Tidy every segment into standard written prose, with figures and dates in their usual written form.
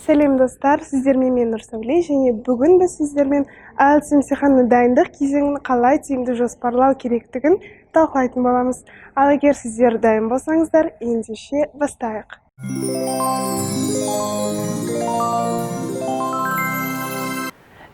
Сәлем, достар! Сіздермен мен, Нұрсәуле, және бүгін біз сіздермен IELTS емтиханына дайындық кезеңін қалай тиімді жоспарлау керектігін талқылайтын боламыз. Ал егер сіздер дайын болсаңыздар, ендеше бастайық.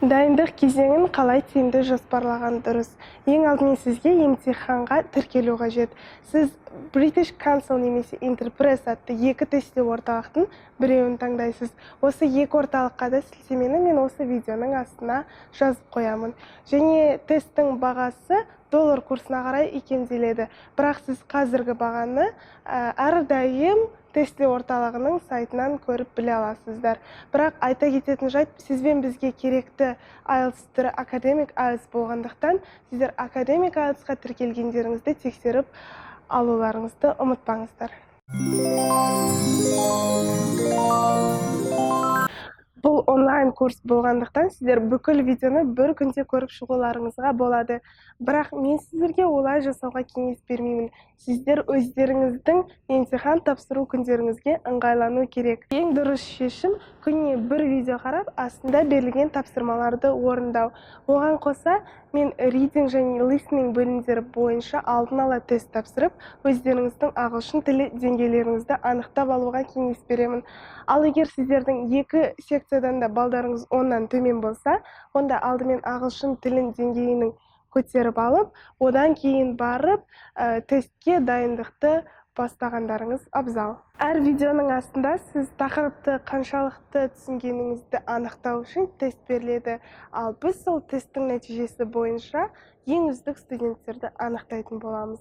Дайындық кезеңін қалай тиімді жоспарлаған дұрыс? Ең алдымен сізге емтиханға тіркелу қажет. Сіз British Council немесе Interpress атты екі тестілеу орталықтың біреуін таңдайсыз. Осы екі орталыққа да сілтемені мен осы видеоның астына жазып қоямын. Және тесттің бағасы доллар курсына қарай икемделеді, бірақ сіз қазіргі бағаны әрдайым тестілеу орталығының сайтынан көріп біле аласыздар. Бірақ айта кететін жайт, сізбен бізге керекті IELTS түрі Academic IELTS болғандықтан, сіздер Academic IELTS-қа тіркелгендеріңізді тексеріп алуларыңызды ұмытпаңыздар. Бұл онлайн курс болғандықтан, сіздер бүкіл видеоны бір күнде көріп шығуларыңызға болады. Бірақ мен сіздерге олай жасауға кеңес бермеймін. Сіздер өздеріңіздің емтихан тапсыру күндеріңізге ыңғайлану керек. Ең дұрыс шешім — күніне бір видео қарап, астында берілген тапсырмаларды орындау. Оған қоса мен reading және listening бөлімдері бойынша алдын ала тест тапсырып, өздеріңіздің ағылшын тілі деңгейлеріңізді анықтап алуға кеңес беремін. Ал егер сіздердің екі секциядан да балдарыңыз 10-нан төмен болса, онда алдымен ағылшын тілін деңгейінің көтеріп алып, одан кейін барып тестке дайындықты бастағандарыңыз абзал. Әр видеоның астында сіз тақырыпты қаншалықты түсінгеніңізді анықтау үшін тест беріледі. Ал біз сол тесттің нәтижесі бойынша ең үздік студенттерді анықтайтын боламыз.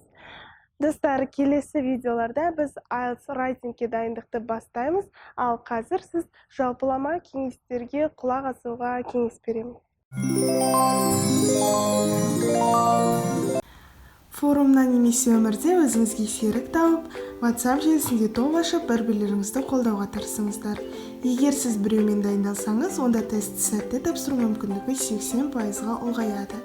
Достар, келесі видеоларда біз IELTS writing-ке дайындықты бастаймыз. Ал қазір сіз жалпылама кеңестерге құлақ асуға кеңес беремін. Форумнан немесе өмірде өзіңізге серік тауып, WhatsApp желісінде топ ашып, бір-бірлеріңізді қолдауға тырысыңыздар. Егер сіз біреумен дайындалсаңыз, онда тестті сәтті тапсыру мүмкіндігі 80%-ға ұлғаяды.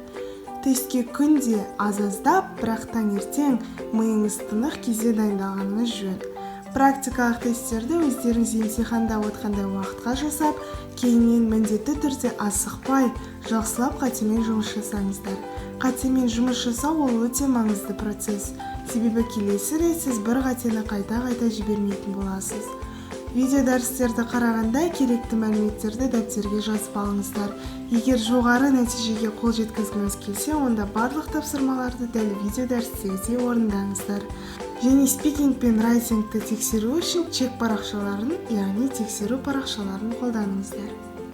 Тестке күнде аз-аздап, бірақ таңертең миыңыз тынық кезде дайындалғаныңыз жөн. Практикалық тесттерді өздеріңіз емтиханда отқандай уақытқа жасап, кейіннен міндетті түрде асықпай, жақсылап қатемен жұмыс жасаңыздар. Қатемен жұмыс жасау — ол өте маңызды процесс, себебі келесі рет сіз бір қатені қайта-қайта жібермейтін боласыз. Видео дәрістерді қарағанда керекті мәліметтерді дәптерге жазып алыңыздар. Егер жоғары нәтижеге қол жеткізгіңіз келсе, онда барлық тапсырмаларды дәл видео дәрістегідей орындаңыздар. Және speaking пен writing ті тексеру үшін чек парақшаларын, яғни тексеру парақшаларын қолданыңыздар.